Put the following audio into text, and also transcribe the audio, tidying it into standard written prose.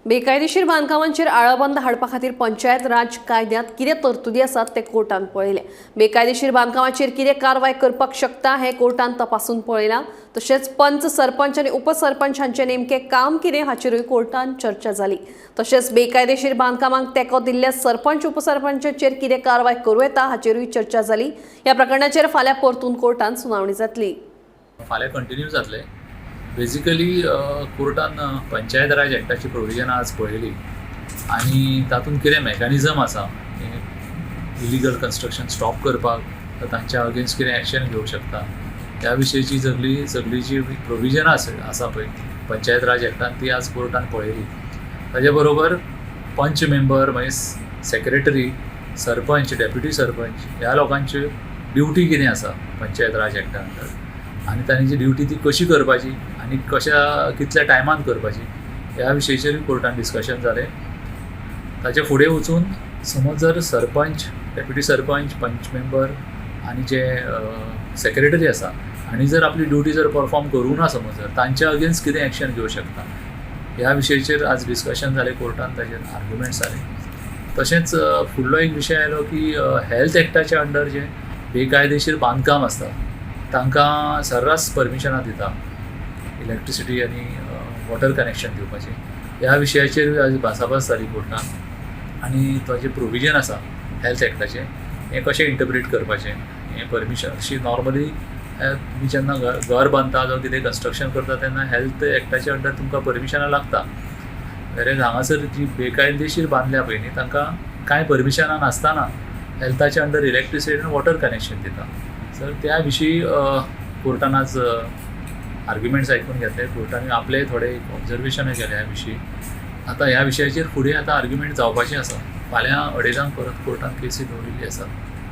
बेकायदेशीर बांदकामांचेर आळाबंद हाडपा खातीर पंचायत राज कायद्यांत कितें तरतुदी आसात तें कोर्टान पळयलें. बेकायदेशीर बांदकामाचेर कितें कारवाय करपाक शकता हें कोर्टान तपासून पळयलां. तशेंच पंच, सरपंच आनी उपसरपंच हांचें नेमकें काम कितें हाचेरूय कोर्टान चर्चा जाली. तशेंच बेकायदेशीर बांदकामांक तेंको दिल्ल्या सरपंच, उपसरपंचाचेर कितें कारवाय करूं येता हाचेरूय चर्चा जाली. ह्या प्रकरणाचेर फाल्यां परतून कोर्टान सुनावणी जातली. फाल्यां कंटिन्यू जातले. बेजिकली कोर्टान पंचायत राज एक्टाची प्रोविजनां आज पळयली आनी तातूंत कितें मॅकॅनिजम आसा इलिगल कन्स्ट्रक्शन स्टॉप करपाक, तर तांच्या अगेन्स्ट कितें एक्शन घेवंक शकता, ह्या विशयची सगळी सगळी जी प्रोविजनां आसा पळय पंचायत राज एक्टान, ती आज कोर्टान पळयली. ताजे बरोबर पंच मेंबर, मागीर सेक्रेटरी, सरपंच, डेप्युटी सरपंच ह्या लोकांच्यो ड्युटी कितें आसा पंचायत राज एक्टा अंडर आनी तांणी जी ड्युटी ती कशी करपाची आनी कशा कितल्या टायमान करपाची, ह्या विशयचेरूय कोर्टान डिस्कशन जालें. ताचे फुडें वचून समज जर सरपंच, डेप्युटी सरपंच, पंच मेंबर आनी जे सेक्रेटरी आसा आनी जर आपली ड्युटी जर परफॉर्म करूं ना समज जर, तांच्या अगेन्स्ट कितें एक्शन घेवं शकता, ह्या विशयचेर आज डिस्कशन जालें कोर्टान, ताजेर आर्ग्युमेंट्स जाले. तशेंच फुडलो एक विशय आयलो की हेल्थ एक्टाच्या अंडर जे बेकायदेशीर बांदकाम आसता तांकां सर्रास परमिशनां दिता इलेक्ट्रिसिटी आनी वॉटर कनेक्शन दिवपाचें. ह्या विशयाचेरूय आज भासाभास जाली कोर्टान आनी तो जें प्रोविजन आसा हेल्थ एक्टाचें, हें कशें इंटरप्रीट करपाचें, हें परमिशन अशी नॉर्मली तुमी जेन्ना घर घर बांदता जावं कितें कन्स्ट्रक्शन करता तेन्ना हेल्थ एक्टाच्या अंडर तुमकां परमिशनां लागता. वेरेज हांगासर जी बेकायदेशीर बांदल्या पळय न्ही, तांकां कांय परमिशनां नासतना हेल्थाच्या अंडर इलेक्ट्रिसिटी आनी वॉटर कनेक्शन दिता. सर, त्या विशीं कोर्टान आज आर्ग्युमेंट्स आयकून घेतले. कोर्टान आपले थोडे ऑब्जर्वेशनय केले ह्या विशीं. आतां ह्या विशयाचेर फुडें आतां आर्ग्युमेंट जावपाचे आसा. फाल्यां 2:30 परत कोर्टान केसी दवरिल्ली आसा.